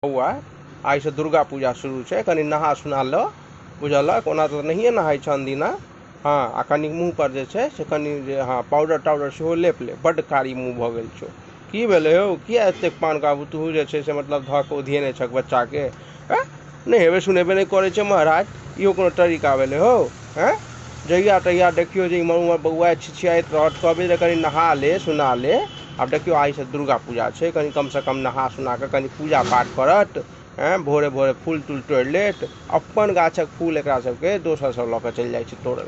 बौआ, आइसँ दुर्गा पूजा शुरू छै, कनि नहा सुना लऽ, बुझलक? ओना तऽ नहिए नहाइ छह अनदिना। हँ, आ कनि मुँहपर जे छै से कनि जे, हँ, पाउडर ताउडर सेहो लेप ले। बड्ड कारी मुँह भऽ गेल छौ। की भेलै हौ? किया एतेक पान काबू तूहू जे छै से मतलब धऽ कऽ उधियेने छक बच्चाके? आँय, नहेबे सुनेबे नहि करै छै महाराज, इहो कोनो तरीका भेलै हौ? आँय, जहिया तहिया देखियौ जे इम्हर उम्हर बौआइत छिछियाइत रहत, कहबै जे कनि नहा ले सुना ले। आब देखियौ, आइसँ दुर्गा पूजा छै, कनि कमसँ कम नहा सुना कऽ कनि पूजा पाठ करत। आँय, भोरे भोरे फूल तूल तोड़ि लेत। अपन गाछक फूल एकरा सबके दोसर सब लऽ कऽ चलि जाइ छै तोड़ै।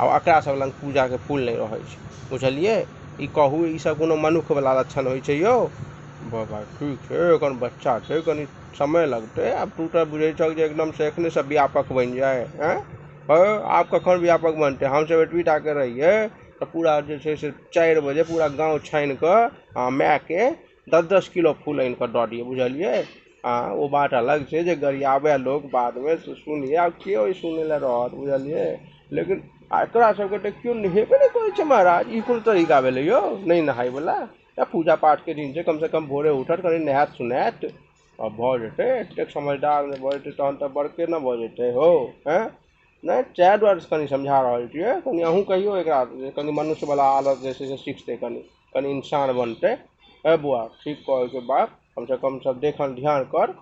आब एकरा सब लग पूजाके फूल नहि रहै छै, बुझलियै? ई कहू, ई सब कोनो मनुखवला लक्षण होइ छै यौ? बाबा, ठीक छै, एखन बच्चा छै, कनि समय लगतै। आब तू तऽ बुझै छहक जे एकदमसँ एखनेसँ व्यापक बनि जाय। आँय हँ, आब कखन व्यापक बनतै? हमसभ एतबी टाके रहियै तऽ पूरा जे छै से 4 बजे पूरा गाँव छानि कऽ आ मायके 10-10 किलो फूल आनि कऽ दऽ दियै, बुझलियै? आ ओ बात अलग छै जे गरियाबै लोक बादमे से सुनियै। आब के ओहि सुनै लए रहत, बुझलियै? लेकिन आ एकरा सबके देखियौ, नहेबे नहि करै छै महाराज। ई कोन तरीका भेलै यौ नहि नहायवला? तऽ पूजा पाठके दिन छै, कमसँ कम भोरे उठत, कनि नहायत सुनायत आ भऽ जेतै। एतेक समझदार नहि भऽ जेतै तहन तऽ बड़के ने भऽ जेतै हौ। हँ, नहि, ताहि दुआरे कनि समझा रहल छियै। कनि अहूँ कहियौ एकरा जे कनि मनुष्यवला आदत जे छै से सिखतै, कनि कनि इंसान बनतै। हे बौआ, ठीक कहै छै बात, कमसँ कम सब देखन ध्यान कर।